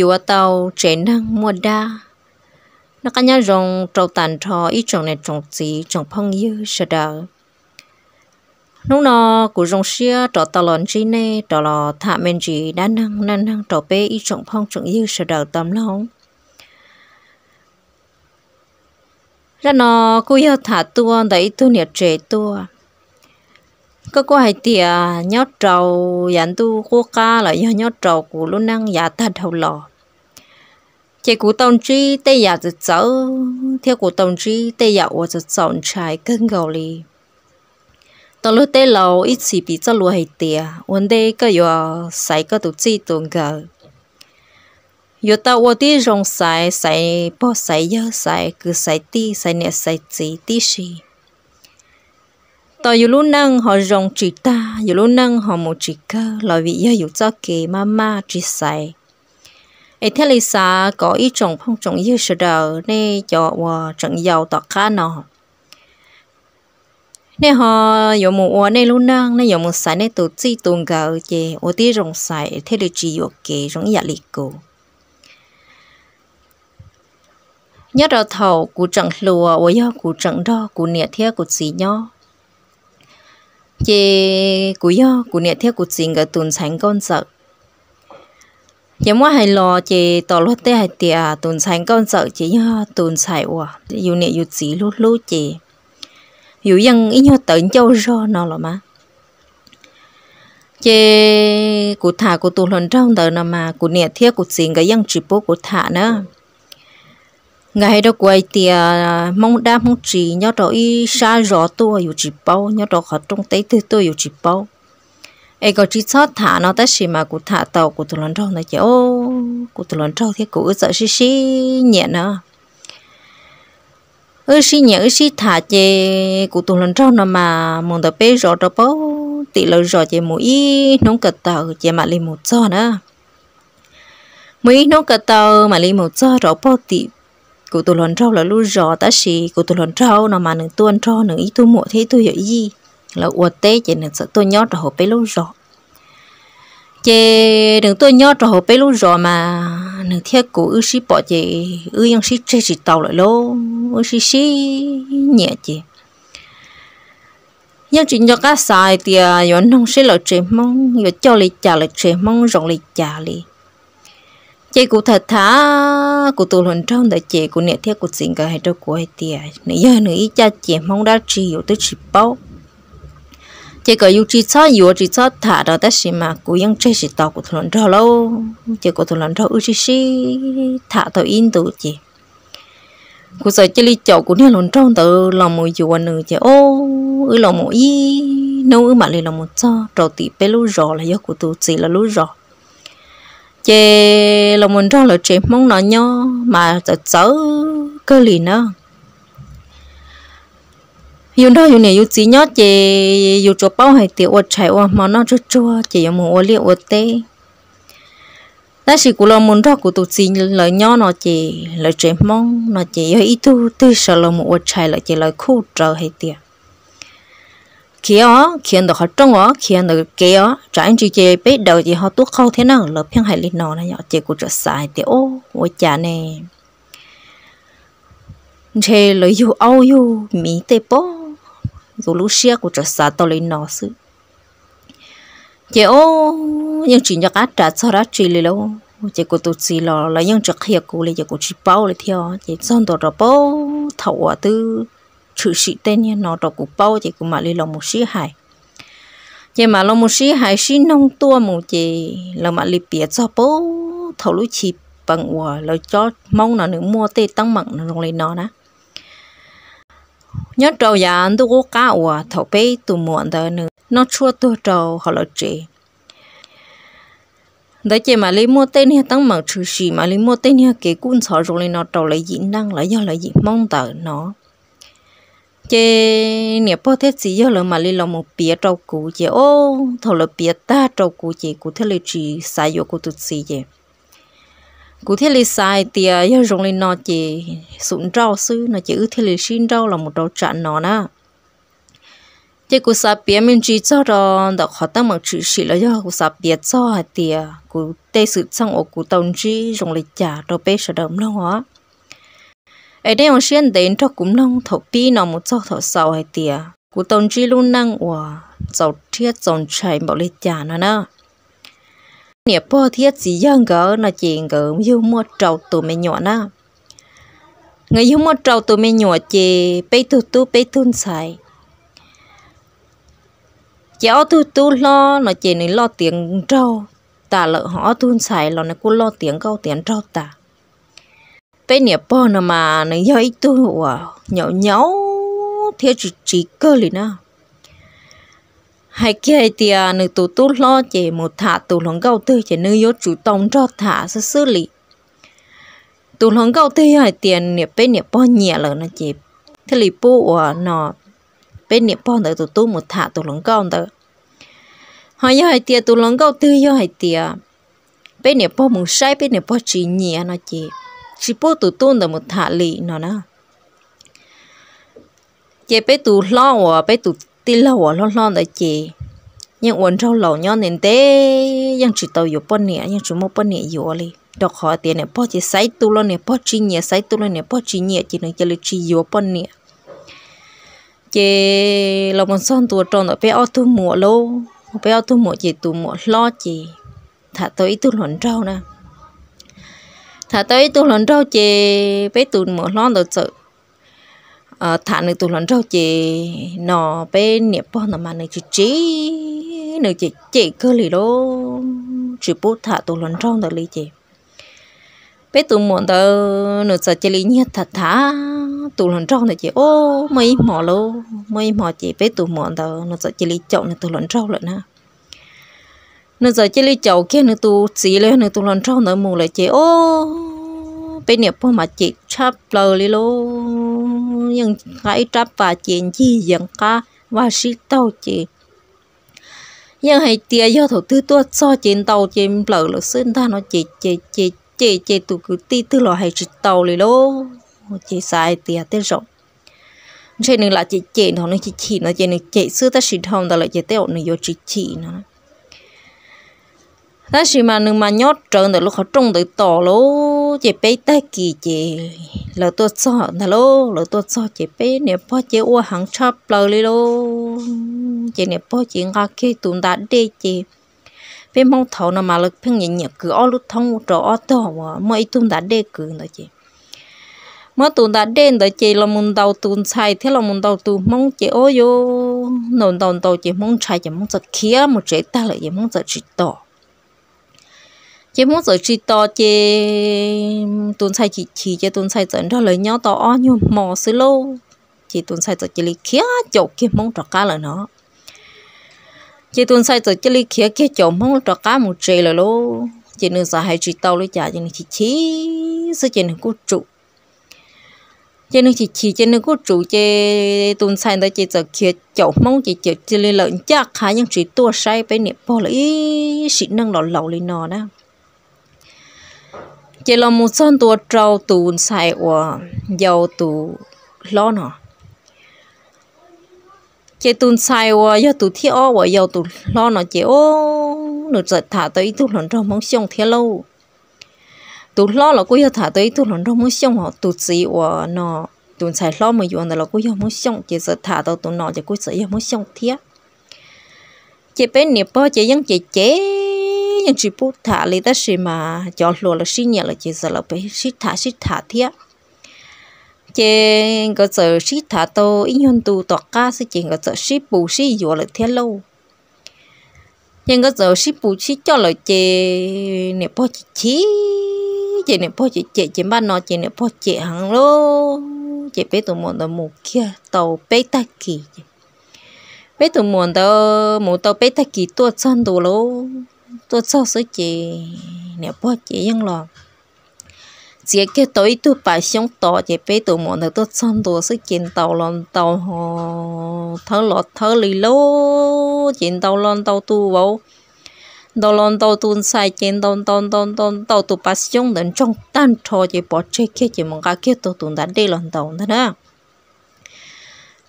yuav tau tsev neeg muaj dab. Noj qab nyob zoo rau tag nrho ib tsoom niam tsoom txiv tsoom phooj ywg sawv daws. Hnub no kuv zoo siab rov tau los ntsib nej rov los tham me ntsis dab neeg neej neeg rau peb ib tsoom phooj tsoom ywg sawv daws tau mloog. Zaj no kuj yog tham tuaj ntawm ib tug niam tsev tuaj. Koj kuj hais tias nyob rau yav ntuj qub qab los yog nyob rau kuv lub neej yav tag dhau los, ces kuv tau ntsib tej yam txawv txawv thiab kuv tau ntsib tej yam uas txaus txaus ntshai kawg nkaus li. Tau luag tej laus ib txhis piv txoj lus hais tias ua ntej koj yuav xaiv koj tus txij tus nkawm, yuav tau ua tib zoo xaiv, xaiv pog xaiv yawg, xaiv kwv xaiv tij, xaiv niam xaiv txiv tib si. Tos yus lub neej ho zoo tsis tag, yus lub neej ho mus tsis kawg los vim yog yus txoj kev maj maj tsis xaiv. Es thiaj li xav kom ib tsoom phooj tsoom ywg sawv daws nej cov uas tseem yau tom qab no, nej ho yuav mus ua nej lub neej, nej yuav mus xaiv nej tus txij tus nkawm ces ua tib zoo xaiv thiaj li tsis yuam kev zoo ib yam li kuv. Nyob rau thaum kuv tseem hluas uas yog kuv tseem nrog kuv niam thiab kuv txiv nyob, ces kuv yog kuv niam thiab kuv txiv nkawd tus ntxhais nkauj ntxawm. Ces muab hais los ces tos luag tej hais tias tus ntxhais nkauj ntxawm ces yog tus ntxhais uas yus niam yus txiv hlub hlub ces yus yeej ib nyuag tawv ncauj zog no los mas. Ces kuv tham kuv tus hluas nraug ntawd no mas kuv niam thiab kuv txiv nkawd yeej tsis pub kuv tham na. Nkawd hais rau kuv hais tias Hmoob dab Hmoob tsi nyob rau ib sab zos tuaj yus tsis paub, nyob rau qhov rooj teb twg tuaj yus tsis paub, es kom tsis txhob tham no, tab sis mas kuv tham tau kuv tus hluas nraug ntawd ces o, kuv tus hluas nraug thiab kuv wb txawm sib sib nyiam na. Wb sib nyiam wb sib tham ces kuv tus hluas nraug no mas mus ntawm peb zos rau pem tim lawv zos ces mus ib hnub ko taw ces mam li mus txog na. Mus ib hnub ko taw mam li mus txog rau pem tim kuv tus hluas nraug lawv lub zos, tab sis kuv tus hluas nraug no mas nws tuaj nrog nws ib tug muam thiab ib tug yawm yij lawv ua teb ces nws txawm tuaj nyob rau hauv peb lub zos. Ces nws tuaj nyob rau hauv peb lub zos mas nws thiab kuv wb sib pom ces wb yeej sib tseg tsis tau lawm lauj, wb sib sib nyiam ces yeej tsis nco qab xav hais tias yuav noog seb lawv tsev Hmoob yuav coj li cas, lawv tsev Hmoob zoo li cas li. Ces kuv tham tham kuv tus hluas nraug ntawd ces kuv niam thiab kuv txiv nkawd hais rau kuv hais tias nws yog nws ib caj ces Hmoob dab tsi yus twb tsis paub, ces kom yus tsis txhob yuav tsis txhob tham rau, tab sis mas kuv yeej tseg tsis tau kuv tus hluas nraug lauj. Ces kuv tus hluas nraug wb sib sib tham tau ib ntus ces kuv txawm cia li caum kuv niag hluas nraug ntawd los mus yuav nws ces o, wb los mus ib hnub wb mam li los mus txog rau tim peb lub zos los yog kuv tus txiv lawv lub zos. Ces los mus nrog lawv tsev Hmoob no nyob mas txawv txawv kawg li na. Yus nrog yus niam yus txiv nyob ces yus tsuas paub hais tias ua tshais ua hmo noj tsuag tsuag ces yuav mus ua liaj ua teb. Tab sis kuv los mus nrog kuv tus txiv lawv nyob no ces lawv tsev Hmoob no ces yog ib tug twg sawv los mus ua tshais lawm ces lawv khuj rawv hais tias khiav os, khiav ntawm qhov rooj os, khiav ntawm kev os, tsam ib ntsis ces peb daws ces ho tub qaug thiab na. Lawv pheej hais li no na yom, ces kuv txawm xav hais tias o, ua cas ne, ntshe lawv yug aub yug miv tej pob, kuv lub siab kuv txawm xav tau li no xwb. Ces o, yeej tsis nco qab ras txog dab tsi li lauj. Ces kuv tus txiv los lawv yeej tsis qhia kuv li ces kuv tsis paub li thiab. Ces txog ntua rau pem thaum uas twb tshwm sim tej niag no rau kuv paub ces kuv mam li los mus sib hais. Ces mam los mus sib hais sib noog tuaj mus ces lawv mam li piav txog pem thaum lub chiv peem uas lawv cov Hmoob no nws muaj tej teeb meem zoo li no na. Nyob rau yav ntuj qub qab uas thaum peb tus muam ntawd nws noj tshuaj tuag rau hauv lawv tsev ntawd ces mam li muaj tej niag teeb meem tshwm sim, mam li muaj tej niag kev kub ntxhov zoo li no rau lawv yim neej los yog lawv yim Hmoob ntawd no. Ces niam pog thiab txiv yawg lawv mam li los mus piav rau kuv ces o, thaum lawv piav tag rau kuv ces kuv thiaj li tsis xav yuav kuv tus txiv ces kuv thiaj li xav hais tias yog zoo li no ces xum nrauj xwb no ces wb thiaj li sib nrauj los mus rau tsam no na. Ces kuv xav piav me ntsis txog rau ntawm qhov teeb meem tshwm sim los yog kuv xav piav txog hais tias kuv tej xwm txheej uas kuv tau ntsib zoo li cas rau peb sawv daws mloog os. Es nej ua siab ntev nrog kuv mloog thaum pib no mus txog thaum xaus hais tias kuv tau ntsib lub neej uas txaus rhiab txaus ntshai npaum li cas no na. Niam pog thiab txiv yawg nkawd no ces nkawd yug muaj rau tus me nyuam na. Nkawd yug muaj rau tus me nyuam ces peb tug tub peb tug ntxhais. Ces ob tug tub hlob no ces nws loj tiav nraug tas lawm, ho ob tug ntxhais los nws kuj loj tiav nkauj tiav nraug tas. Peb niam pog no mas nws yog ib tug uas nyaum nyaum thiab tsis tsiv kawg li na. Hais kiag hais tias nws tus tub hlob ces mus tham tus hluas nkauj twg ces nws yuav tsum tau nrog tham xwb xwb li. Tus hluas nkauj twg yog hais tias niam, peb niam pog nyiam lawm no ces thiaj li pub uas no peb niam pog ntawd tus tub mus tham tus hluas nkauj ntawd. Ho yog hais tias tus hluas nkauj twg yog hais tias peb niam pog mus saib peb niam pog tsis nyiam no ces tsis pub tus tub ntawd mus tham li no na. Ces peb tus hlob uas peb tus tij laug uas hlob hlob ntawd ces yeej ua nraug laus nyob ntev ntev yeej tsis tau yuav poj niam, yeej tsis muaj poj niam yuav li, rau qhov tias niam pog ces xaiv tus los niam pog tsis nyiam, xaiv tus los niam pog tsis nyiam ces nws cia li tsis yuav poj niam. Ces los mus txog ntua rau ntawm peb ob tug muam lauj, peb ob tug muam ces tus muam hlob ces tham tau ib tug hluas nraug na. Tham tau ib tug hluas nraug ces peb tus muam hlob ntawd txawm tham nws tus hluas nraug ces no peb niam pog ntawd mas nws tsis tsiv, nws cem cem kawg li lauj, tsis pub tham tus hluas nraug ntawd li ces peb tus muam ntawd nws txawm cia li nyiag tham tham tus hluas nraug ntawd ces o, muaj ib hmo lauj, muaj ib hmo ces peb tus muam ntawd nws txawm cia li caum nws tus hluas nraug lawm na. Nws txawm cia li caum kiag nws tus txiv los yog nws tus hluas nraug ntawd mus lawm ces o, peb niam pog mas cem tshaj plaws li lauj, yeej nqa ib rab pas ces ncig yees qab vaj sib taug ces yeej hais tias yog thaum twg tuaj txog ces ntaus ces nplawm lawm xwb ntag no ces cem cem cem ces tus kwv tij twg los hais tsis tau li lauj. Ces xav hais tias tej zaum ntshe nws lam cem cem nrog nws chim chim no ces nws cem xwb tab sis dhau ntawd lawm ces tej zaum nws yuav tsis chim no. Tab sis mas nws mas nyob rawv ntawm lub qhov rooj ntawd tos lauj, ces peb tag kis ces lawv tuaj txog ntag lauj, lawv tuaj txog ces peb niam pog ces ua heev tshaj plaws li lauj. Ces niam pog ces nqa kiag tus nta dej ces peb Hmoob thaud no mas lawv pheej nyiam nyiam kwv ob lub thoob rau ob tog uas muaj ib tug nta dej kwv ntawd ces muab tus nta dej ntawd ces los mus ntaus tus ntxhais thiab los mus ntaus tus hmoob ces o, yuav ntaus ntaus ntaus ces hmoob ntshai ces hmoob txawm khiav mus tsev tag lawm ces hmoob txawm tsis tos. Ces hmoob txawm tsis tos ces tus ntxhais chim chim ces tus ntxhais txawm nrog lawv nyob tau ob nyuag hmo xwb lauj, ces tus ntxhais txawm cia li khiav caum kiag hmoob rov qab lawm no. Ces tus ntxhais txawm cia li khiav kiag caum hmoob rov qab mus tsev lawm lauj, ces nws txawm hais tsis tau li cas ces nws chim chim xwb ces nws kuj tsum. Ces nws chim chim ces nws kuj tsum ces tus ntxhais ntawd ces txawm khiav caum hmoob ces cia li lawm ncaj qha yeej tsis tuaj saib peb niam pog lawm ib sim neej los laus li no na. Ces los mus txog ntua rau tus ntxhais uas yau tus hlob no. Ces tus ntxhais uas yog tus thib ob uas yau tus hlob no ces o, nws txawm tham tau ib tug hluas nraug Hmoob Xyooj thiab lauj. Tus hlob los kuj yog tham tau ib tug hluas nraug Hmoob Xyooj, ho tus txiv uas no tus ntxhais hlob mus yuav ntawd los kuj yog Hmoob Xyooj, ces txawm tham tau tus no ces kuj txawm yog Hmoob Xyooj thiab. Ces peb niam pog ces yeej cem cem, yeej tsis pub tham li tab sis mas cov hluas lawv sib nyiam lawm ces txawm lawv peb sib tham sib tham thiab. Ces nkawd txawm sib tham tau ib nyuag ntu tom qab xwb ces nkawd txawm sib pus sib yuav lawm thiab lauj. Ces nkawd txawm sib pus sib coj lawm ces niam pog chim chim, ces niam pog cem cem ces npaj no ces niam pog cem heev lauj. Ces peb tus muam ntawd mus kiag tau peb tag kis ces peb tus muam ntawd mus tau peb tag kis tuaj txog ntua lauj, tuaj txog xwb ces niam pog ces yeej los txiav kiag tau ib tug pas xyoob tos ces peb tus muam ntawd tuaj txog ntua xwb ces ntaus los ntaus thawb los thawb li lauj, ces ntaus los ntaus tus vauv, ntaus los ntaus tus ntxhais ces ntaus ntaus ntaus ntaus ntaus tus pas xyoob ntawd ntsoog tag nrho ces pov tseg kiag ces mus nqa kiag tau tus nta dej los ntaus ntag na.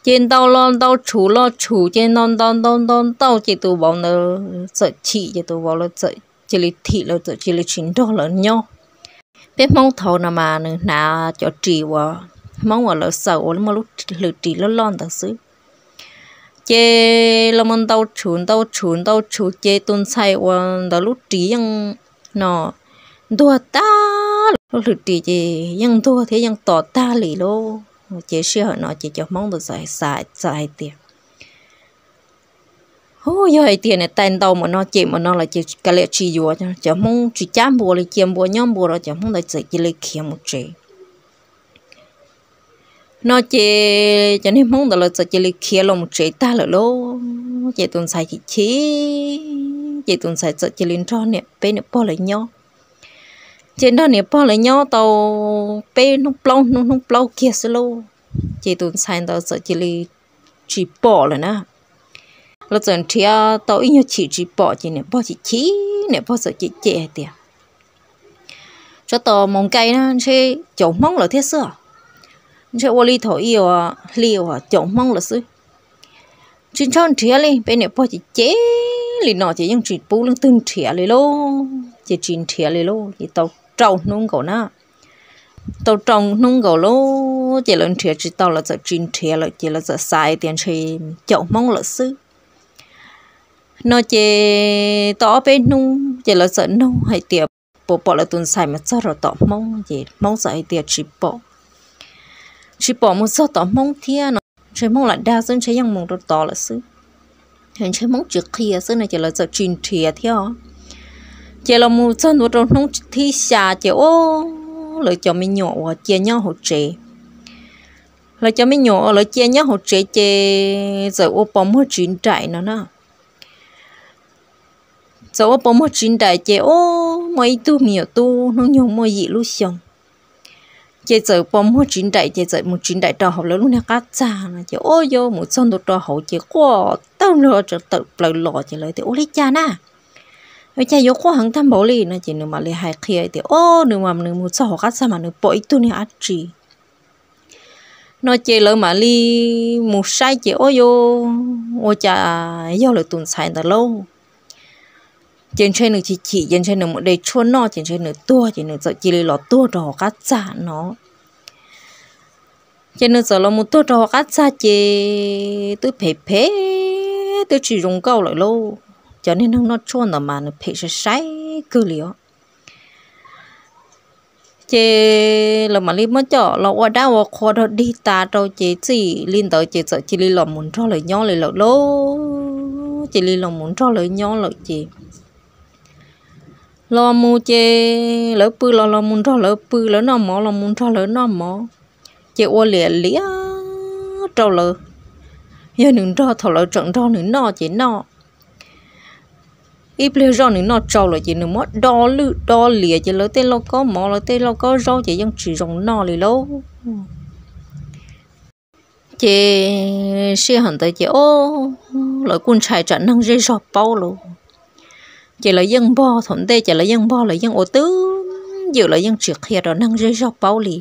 Ces ntaus los ntaus, tshum los tshum, ces ntaus ntaus ntaus ntaus ntaus, ces tus vauv ntawd txawm chim, ces tus vauv lawv txawm cia li thim, lawv txawm cia li tsis nrog lawv nyob. Peb Hmoob thaum no mas nws hnav cov ris uas Hmoob uas lawv xaws uas muaj lub hlwm ris loj loj ntawd xwb. Ces los mus ntaus tshum ntaus tshum ntaus tshum, ces tus ntxhais uas ntawd lub ris yeej no ntuag tag, lub hlwm ris ces yeej ntuag thiab yeej to tag li lauj. Ces sij hawm no ces cov Hmoob ntawd txawm xav, txawm hais tias, Hu, yog hais tias niam tais ntaus mus no, cem mus no los ces kav liam tsis yuav, cov Hmoob tsis cab npua li, cia npua nyob npua los, cov Hmoob ntawd txawm cia li khiav mus tsev. No ces cov niag Hmoob ntawd lawv txawm cia li khiav los mus tsev tag lawm lauj. Ces tus ntxhais chim chim, ces tus ntxhais txawm cia li nrog niam, peb niam pog lawv nyob. Ces nrog niam pog lawv nyob tau peb hnub plaub hnub, hnub plaub kiag xwb lauj, ces tus ntxhais ntawd txawm cia li tsis pom lawm na. Lawv txawm nrhiav tau ib nyuag chim tsis pom, ces niam pog chim chim, niam pog txawm cem cem hais tias, Tsov tom mus nkaij na, ntshe caum Hmoob lawm thiab xwb. Ntshe ua li thaum ib hli uas caum Hmoob lawm xwb. Tsis txhob nrhiav li. Peb niam pog cem cem li no ces yeej tsis pub leej twg nrhiav li lauj, ces tsis nrhiav li lauj, ces tau rau hnub nkaus na. Tau rau hnub nkaus lauj, ces lawv nrhiav tsis tau, lawv txawm tsis nrhiav lawm, ces lawv txawm xav tias ntshe caum Hmoob lawm xwb. No ces tau ob peb hnub ces lawv txawm nug hais tias puas pom lawv tus ntxhais mus txog rau tom Hmoob, ces Hmoob txawm hais tias tsis pom, tsis pom mus txog tom Hmoob thiab no, ntshe Hmoob lam dag xwb, ntshe yeej mus rau tod lawm xwb. Ntshe Hmoob tsis qhia xwb no ces lawv txawm tsis nrhiav thiab. Ces los mus txog ntua rau hnub thib xya ces ua lawv cov me nyuam uas cia nyob hauv tsev, lawv cov me nyuam uas lawv cia nyob hauv tsev ces txawm ua pos muag tsiv nraim no na. Txawm ua pos muag tsiv nraim ces ua muaj ib tug me nyuam tub hnub nyoog muaj yim lub xyoo, ces txawm pos muag tsiv nraim ces txawm mus tsiv nraim rau hauv lawv lub niag qab txag no ces ua yuav mus txog ntua rau hauv ces quaj tawg nplawg tawm plaws los ces lawv tias, Ua li cas na? Ua cas yuav quaj heev tag npaum li? No ces nws mam li hais qhia tias, O, nws mas nws mus txog hauv qab txag mas nws pom ib tug niag dab tsi no ces lawv mam li mus saib ces ua yuav, ua cas yog lawv tus ntxhais ntawd lauj. Ces ntshe nws chim chim ces ntshe nws mus de tshuaj noj ces ntshe nws tuag ces nws txawm cia li los tuag rau hauv qab txag no. Ces nws txawm los mus tuag rau hauv qab txag ces twb phem phem, twb tsis zoo nkauj lawm lauj. Cov niag neeg noj tshuaj ntawd mas nws phem sai sai kawg li os. Ces lawv mam li muab coj los ua dab ua qhua rau dig tas rau ces txij li ntawd ces txawm cia li los mus nrog lawv nyob li lawm lauj. Cia li los mus nrog lawv nyob lawm ces los mus ces lawv pw los los mus nrog lawv pw, lawv noj mov los mus nrog lawv noj mov. Ces ua liam liam rau lawv, yog nws nrog, thaum lawv tseem nrog nws noj ces noj ib pliag zoj nws noj tsau lawm ces nws muab do lwj do liam ces lawv tej lauj kaub mov lawv tej lauj kaub zaub ces yeej tsis zoo noj li lauj. Ces sij hawm ntawd ces o, lawv kuj ntshai tsam neeg zej zog paub lauj. Ces lawv yeej npog, thaum ntej ces lawv yeej npog, lawv yeej ua twj ywm, lawv yeej tsis qhia rau neeg zej zog paub li.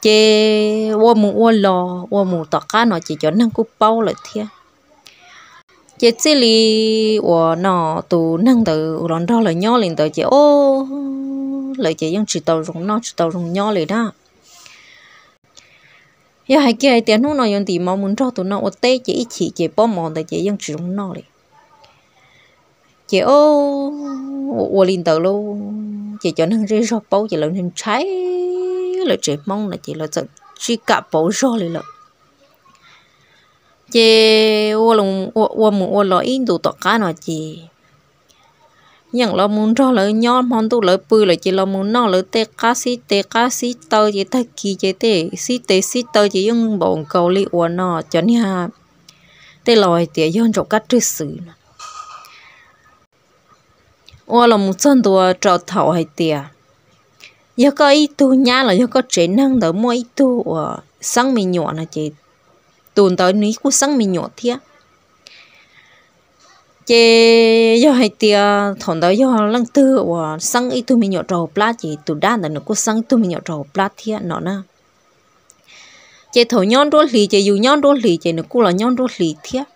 Ces ua mus ua los ua mus tom qab no ces cov neeg kuj paub lawm thiab. Ces txij li uas no tus neeg ntawd los nrog lawv nyob li ntawd ces o, lawv ces yeej tsis tau zoo noj tsis tau zoo nyob li na. Yog hais kiag hais tias hnub no yuav ntim mov mus nrog tus no ua teb ces ib chim ces pob mov ntawd ces yeej tsis zoo noj li. Ces o, ua ua li ntawd lauj, ces cov neeg zej zog paub ces lawv ntshai lawv tsev Hmoob no ces lawv txawm tsis kam pauv zog li lawm. Ces ua mus ua los ib ntus tom qab no ces yeej los mus nrog lawv nyob, hmo ntuj lawv pw lawm ces los mus noj lawv tej qab xib tes qab xib taw ces tag kis ces tej xib tes xib taw ces yeej npaum nkaus li uas no cov niag tej laus hais tias yog ntsaum kab rwg xwm no. Ua los mus txog ntua rau thaum hais tias yog koj ib tug nyab los yog koj tsev neeg ntawd muaj ib tug uas xeeb me nyuam no ces tus ntawd nws kuj xeeb me nyuam thiab. Ces yog hais tias thaum ntawd yog leej twg uas xeeb ib tug me nyuam rau hauv plab ces tus dab ntawd nws kuj xeeb ib tug me nyuam rau hauv plab thiab no na. Ces thaum nyob nruab hlis ces yus nyob nruab hlis ces nws kuj los nyob nruab hlis thiab.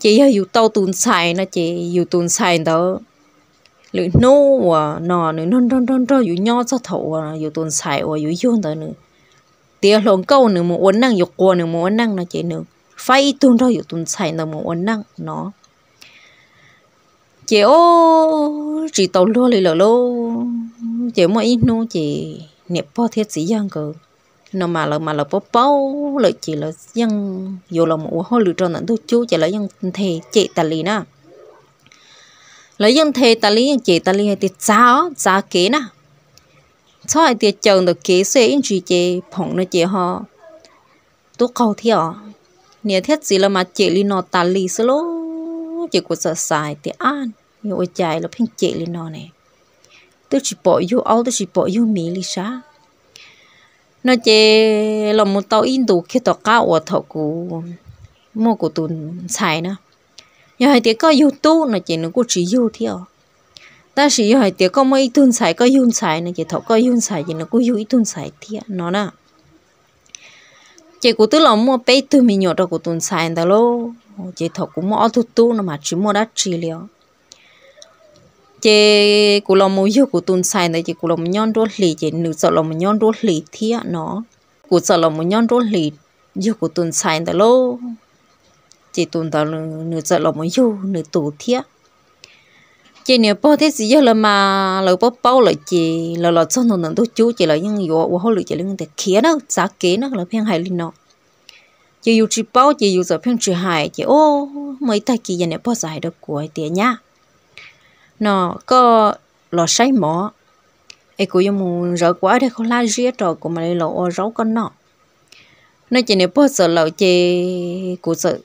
Ces yog yus tau tus ntxhais no ces yus tus ntxhais ntawd lwm hnub uas no nws nrog nrog nrog nrog yus nyob txog thaum uas yus tus ntxhais uas yus yug ntawd nws tiav hluas nkauj nws mus ua neej, yus quas nws mus ua neej no ces nws faib ib tug nrog yus tus ntxhais ntawd mus ua neej no. Ces ob tsis tau luag li lawm lauj. Ces muaj ib hnub ces niam pog thiab txiv yawg nkawd no mas lawv mas lawv paub paub lawm ces lawv yeej yuav los mus ua hauj lwm rau ntawm ntug cub ces lawv yeej nthe cem tas li na. Lawv yeej nthe tas li yeej cem tas li hais tias txav, txav kev na, txhob hais tias cawm ntawm kev xwb ib ntsis ces phoom no ces ho tub qaug thiab os. Niam thiab txiv lawv mas cem li no tas li xwb lauj. Ces kuv txawm xav hais tias ab, yuav ua cas lawv pheej cem li no ne, twb tsis pom yug aub twb tsis pom yug miv li sab no ces los mus tau ib ntus kiag tom qab uas thaum kuv muaj kuv tus ntxhais na, yog hais tias koj yug tub no ces nws kuj tsis yug thiab os. Tab sis yog hais tias koj muaj ib tug ntxhais koj yug ntxhais no ces thaum koj yug ntxhais ces nws kuj yug ib tug ntxhais thiab no na. Ces kuv twb los muaj peb tug me nyuam rau kuv tus ntxhais ntawd lauj. Ces thaum kuv muaj ob tug tub no mas tsis muaj dab tsi li os. Ces kuv los mus yug kuv tus ntxhais ntawd ces kuv los mus nyob nruab hlis ces nws txawm los mus nyob nruab hlis thiab no. Kuv txawm los mus nyob nruab hlis yug kuv tus ntxhais ntawd lauj. Ces tus ntawd nws txawm los mus yug nws tus thiab. Ces niam pog thiab txiv yawg lawv mas lawv paub paub lawm ces lawv los txog ntua ntawm ntug cub ces lawv yeej yuav ua hauj lwm ces lawv yeej tias khiav na, txav kev na, lawv pheej hais li no. Ces yus tsis paub ces yus txawm pheej tsis hais ces o, muaj ib tag kis ces niam pog txawm hais rau kuv hais tias nyab, no koj los saib mov es kuv yuav mus zawv kuv ob daig khaub hlab ziab rau kuv mam li los ua zaub koj noj no. Ces niam pog txawm lawm ces kuv txawm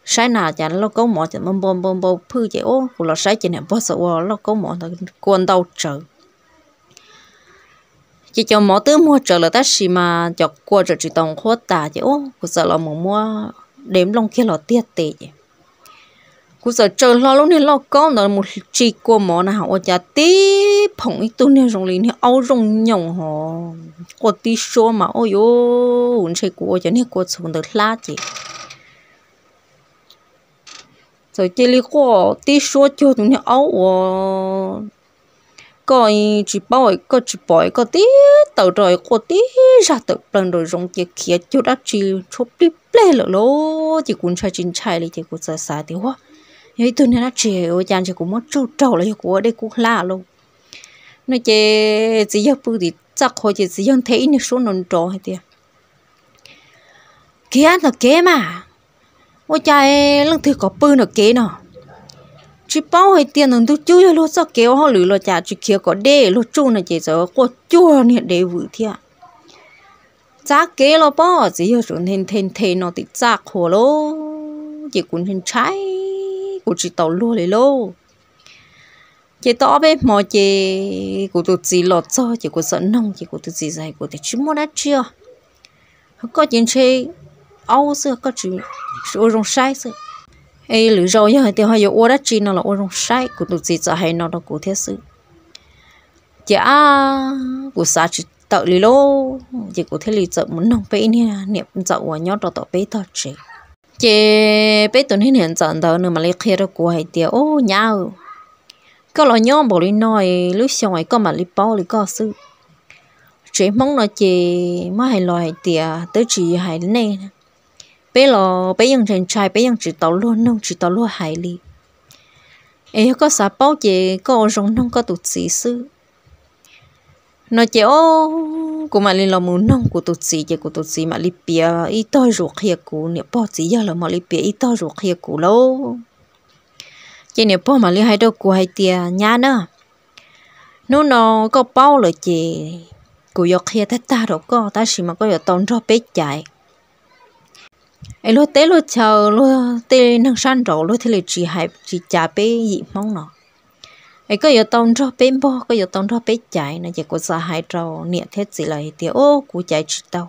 saib na cas lauj kaub mov ces npau npau npau phwj ces o, kuv los saib ces niam pog txawm ua lauj kaub mov ntawd kua ntau tsawv. Ces cov mov twb muag tsawv lawm tab sis mas cov kua tseem tsis tau nqhuab tas ces o, kuv txawm los mus muab de nplooj kiag los tiag tes ces kuv txawm tsaws hlo lub niag lauj kaub ntawd mus tsis kua mov na ua cas tib phoom ib tug niag zoo li niag aub zoo nyoos ho quaj tib suab mas o yuv, ntshe kuv ua cov niag kua txhuv ntawd hlab ces txawm cia li quaj tib suab cuag tus niag aub uas koj tsis paub, koj tsis pom koj tib taws rau quaj tib zaj tawm plaws nraum zoov ces khiav cuag dab tsi tshuab plij plej lawm lauj. Ces kuv ntshai tsis ntshai li ces kuv txawm xav tias ua, yog ib tug niag dab tsi ua cas ntshe kuv muab tsuj raug los yog kuv ua dej kub hlab lauj no ces txiv yawg pw tim txaj qhua ces txiv yawg nthe ib niag suab nrov nrov hais tias khiav ntawm kev mas, ua cas leej twg kom pw ntawm kev no, tsis paub hais tias ntawm ntug cub yog luag txoj kev ua hauj lwm los cas tsis khiav kom deb luag tsuj no ces txawm quaj cuag niag dev vwm thiab. Txav kev los pob, txiv yawg tsuas nthe nthe nthe no tim txaj qhua lauj ces kuv ntshai ntshai, kuv tsis tau luag li lauj. Ces tau ob peb hmo ces kuv tus txiv los txog ces kuv txawm noog ces kuv tus txiv txawm hais kuv tias tsis muaj dab tsi os, koj ces ntshe aub xwb, koj tsis ua zoo saib xwb, es lwm zaus yog hais tias ho yuav ua dab tsi no los ua zoo saib. Kuv tus txiv txawm hais no rau kuv thiab xwb. Ces ab, kuv xav tsis tawm li lauj ces kuv thiaj li txawm mus noog peb ib niag niam ntxawm uas nyob rau tom peb tog tsev. Ces peb tus niag niam ntxawm ntawd nws mam li qhia rau kuv hais tias u nyab, koj los nyob npaum li no lub xyoo es koj mam li paub li koj xwb. Tsev Hmoob no ces muab hais los hais tias twb tsis hais nej, peb los peb yeej ntshai ntshai, peb yeej tsis tau luag noog tsis tau luag hais li. Es yog koj xav paub ces koj ua zoo noog koj tus txiv xwb no ces o, kuv mam li los mus noog kuv tus txiv ces kuv tus txiv mam li piav ib tog zus qhia kuv, niam pog txiv yawg lawv mam li piav ib tog zus qhia kuv lauj. Ces niam pog mam li hais rau kuv hais tias nyab na, hnub no koj paub lawm ces kuv yuav qhia tag tag rau koj tab sis mas koj yuav tau nrog peb caiv. Es luag teb luag chaw luag tej neeg sab nraud luag thiaj li tsis hais tsis cav peb yim Hmoob no. Es koj yuav tau nrog peb npog, koj yuav tau nrog peb caiv no ces kuv txawm hais rau niam thiab txiv lawv hais tias u, kuv caiv tsis tau.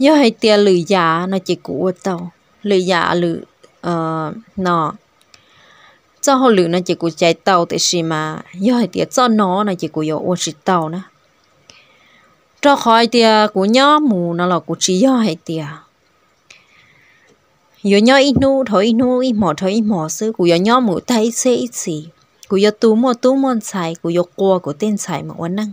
Yog hais tias lwm yam no ces kuv ua tau, lwm yam lwm no, txoj hauj lwm no ces kuv caiv tau tiam sis mas yog hais tias txoj no no ces kuv yuav ua tsis tau na. Rau qhov hais tias kuv nyob mus no los kuv tsis yog hais tias yuav nyob ib hnub dhau ib hnub, ib hmos dhau ib hmos xwb, kuv yuav nyob mus tag ib txhiab ib txhis. Kuv yuav tu muaj tub muaj ntxhais, kuv yuav qua kuv tej ntxhais mus ua neej.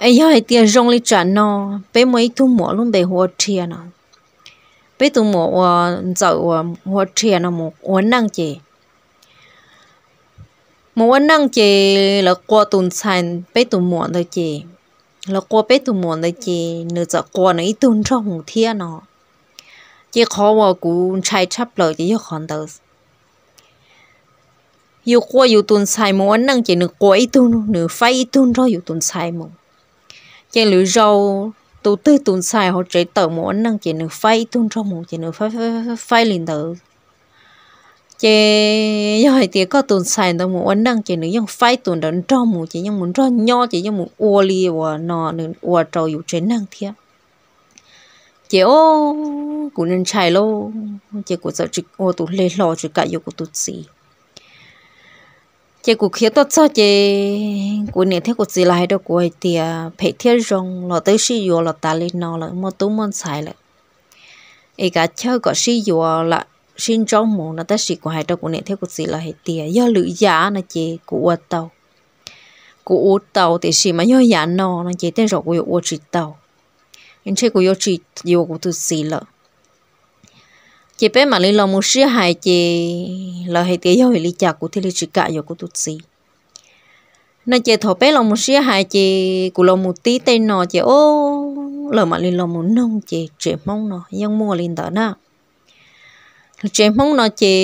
Es yog hais tias zoo li tsam no, peb muaj ib tug muam lub npe hu ua Rhia no, peb tus muam uas ntxawm uas hu ua Rhia no mus ua neej ces mus ua neej ces lawv qua tus ntxhais peb tus muam ntawd ces, lawv qua peb tus muam ntawd ces nws txawm qua nws ib tug nrog mus thiab no. Ces qhov uas kuv ntshai tshaj plaws ces yog qhov ntawd. Yus qua yus tus ntxhais mus ua neej ces nws qua ib tug, nws faib ib tug nrog yus tus ntxhais mus. Ces lwm zaus tus twg tus ntxhais hauv tsev tawm mus ua neej ces nws faib ib tug nrog mus ces nws faib faib li ntawd. Ces yog hais tias koj tus ntxhais ntawd mus ua neej ces nws yeej faib tus ntawd nrog mus ces yeej mus nrog nyob ces yeej mus ua li uas no nws ua rau yus tsev neeg thiab. Ces o, kuv ntshai lauj, ces kuv txawm tsis ua tus hle hlo tsis kam yuav kuv tus txiv. Ces kuv khiav tuaj txog ces kuv niam thiab kuv txiv los hais rau kuv hais tias phem thiab zoo los twb sib yuav los tas li no lawm, muaj tub muaj ntxhais lawm, es kav chawj kom sib yuav lam sib ntsaub mus no. Tab sis kuv hais rau kuv niam thiab kuv txiv lawv hais tias yog lwm yam no ces kuv ua tau, kuv ua tau, tiam sis mas yog yam no no ces tej zaum kuv yuav ua tsis tau, ntshe kuv yuav tsis yuav kuv tus txiv lawm. Ces peb mam li los mus sib hais ces lawv hais tias yog vim li cas kuv thiaj li tsis kam yuav kuv tus txiv no. Ces thaum peb los mus sib hais ces kuv los mus tib tej no ces o, lawv mam li los mus noog ces tsev Hmoob no yeej muaj li ntawd na. Tsev Hmoob no ces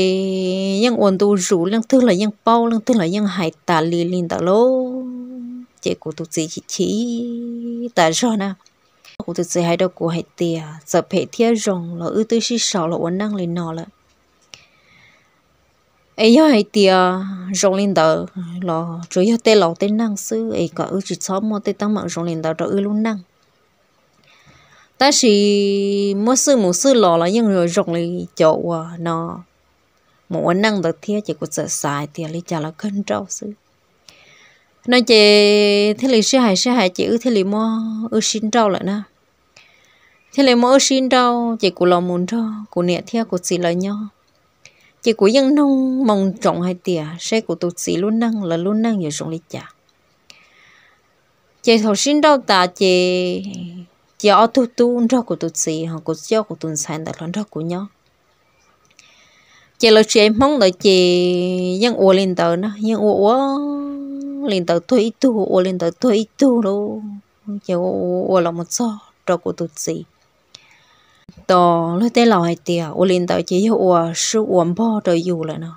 yeej ua ntu zus, leej twg los yeej paub, leej twg los yeej hais tas li li ntawd lauj. Ces kuv tus txiv chim chim tas zog na. Kuv tus txiv hais rau kuv hais tias txawm phem thiab zoo los wb twb sib sau los ua neej li no lawm. Es yog hais tias zoo li ntawd los tsuas yog tej laus tej neeg xwb es kom wb tsis txhob muaj tej teeb meem zoo li ntawd rau wb lub neej. Tab sis muab xwb mus xwb los los yeej yuav zoo li cov uas no mus ua neej ntawd thiab. Ces kuv txawm xav hais tias li cas los kawg nrauj xwb no. Ces thiaj li sib hais sib hais ces wb thiaj li muab wb sib nrauj lawm na. Thiaj li muab wb sib nrauj ces kuv los mus nrog kuv niam thiab kuv txiv lawv nyob. Ces kuv yeej noog moo ntsoov hais tias seb kuv tus txiv lub neej lawv lub neej yuav zoo li cas. Ces thaum sib nrauj tas ces cia ob tug tub nrog kuv tus txiv, ho kuv coj kuv tus ntxhais ntawd los nrog kuv nyob. Ces lawv tsev Hmoob ntawd ces yeej ua li ntawd na, yeej ua ua li ntawd tuag ib tug, ua li ntawd tuag ib tug lauj. Ces ua ua los mus txog rau kuv tus txiv. Tos luag tej laus hais tias ua li ntawd ces yog ua sub ua npog rau yus lawm no.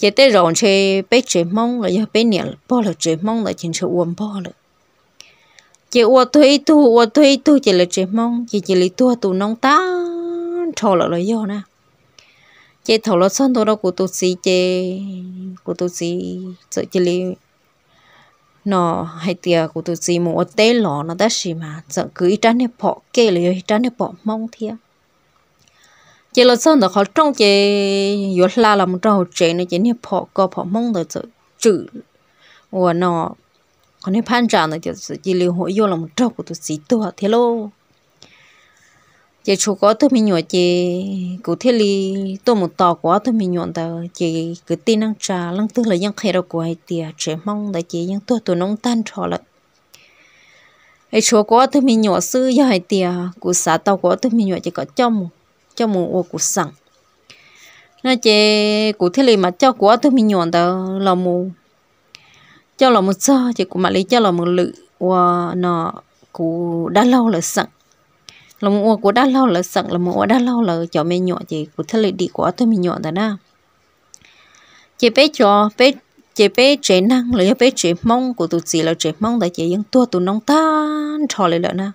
Ces tej zaum ntshe peb tsev Hmoob los yog peb niam pog lawv tsev Hmoob ntawd ces ntshe ua npog lawm. Ces ua tuag ib tug, ua tuag ib tug ces lawv tsev Hmoob ces cia li tuag tu noob tag nrho lawm los yog na. Ces thaum los txog ntua rau kuv tus txiv ces kuv tus txiv txawm cia li no hais tias kuv tus txiv mus ua teb los no, tab sis mas txawm kwv ib rab niag phom kej los yog ib rab niag phom Hmoob thiab. Ces los txog ntawm qhov rooj ces yuav hla los mus rau hauv tsev no ces niag phom ko phom Hmoob ntawd txawm tswm ua no qhov niag phab ntsa ntawd ces txawm cia li huam yuaj los mus raug kuv tus txiv tuag thiab lauj. Ces tshuav kuv ob tug me nyuam ces kuv thiaj li tuaj mus tos kuv ob tug me nyuam ntawd ces kwv tij neej tsa leej twg los yeej qhia rau kuv hais tias tsev Hmoob ntawd ces yeej tuag tu noob tag nrho lawm. Es tshuav kuv ob tug me nyuam xwb, yog hais tias kuv xav tau kuv ob tug me nyuam ces kom coj mus ua kuv xeem no ces kuv thiaj li mam coj kuv ob tug me nyuam ntawd los mus, coj los mus txog ces kuv mam li coj los mus lwm ua no kuv dab laug lawv xeem, los mus ua kuv dab laug lawv xeem, los mus ua dab laug lawv cov me nyuam ces kuv thiaj li dim kuv ob tug me nyuam ntawd na. Ces peb cov, ces peb tsev neeg los yog peb tsev Hmoob, kuv tus txiv lawv tsev Hmoob ntawd ces yeej tuag tu noob tag nrho li lawm na.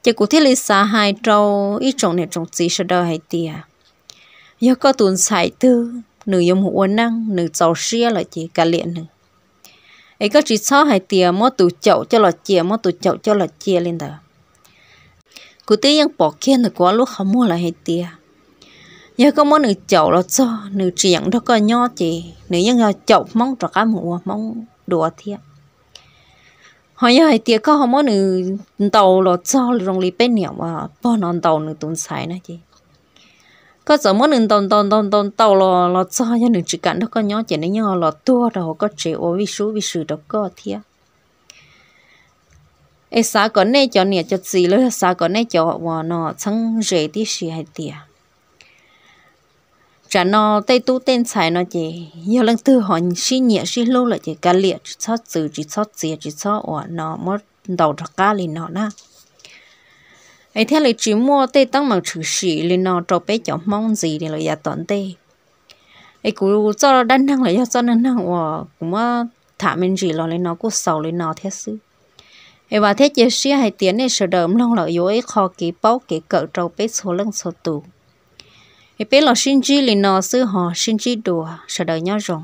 Ces kuv thiaj li xav hais rau ib tsoom niam tsoom txiv sawv daws hais tias, yog koj tus ntxhais twg nws yuav mus ua neej nws txaus siab lawm ces kav liam nws. Es koj tsis txhob hais tias muab tus caum coj los cia, muab tus caum coj los cia li ntawd. Kuv twb yeej pom kiag ntawm kuv ob lub qhov muag lawm hais tias, yog koj muab nws caum los txog nws tsis yeem nrog koj nyob ces nws yeej yog caum Hmoob rov qab mus ua Hmoob dua thiab. Ho yog hais tias koj ho muab nws ntaus los txog zoo li peb niam uas pog no ntaus nws tus ntxhais na ces koj txawm muab nws ntaus ntaus ntaus ntaus ntaus los los txog yog nws tsis kam nrog koj nyob ces nws yeej los tuag rau hauv koj tsev ua vij sub vij sw rau koj thiab. Es xav kom nej cov niam cov txiv los yog xav kom nej cov uas no txheeb ze tib si hais tias tsam no tej tub tej ntxhais no ces yog leej twg ho sib nyiam sib hlub lawm ces kav liam, tsis txhob txwv, tsis txhob txiav, tsis txhob uas no muab ntaus rov qab li no na. Es thiaj li tsis muaj tej teeb meem tshwm sim li no rau peb cov Hmoob ntxiv li lawm yav tom ntej. Es kuv txoj dab neeg los yog txoj neej neeg uas kuv muab tham me ntsis los li no kuj xaus li no thiab xwb. Es vam thiab cia siab hais tias nej sawv daws mloog lawm yuav ua ib qho kev paub kev kawm rau peb txhua leej txhua tus. Es peb los sib ntsib li no xwb ho sib ntsib dua, sawv daws nyob zoo.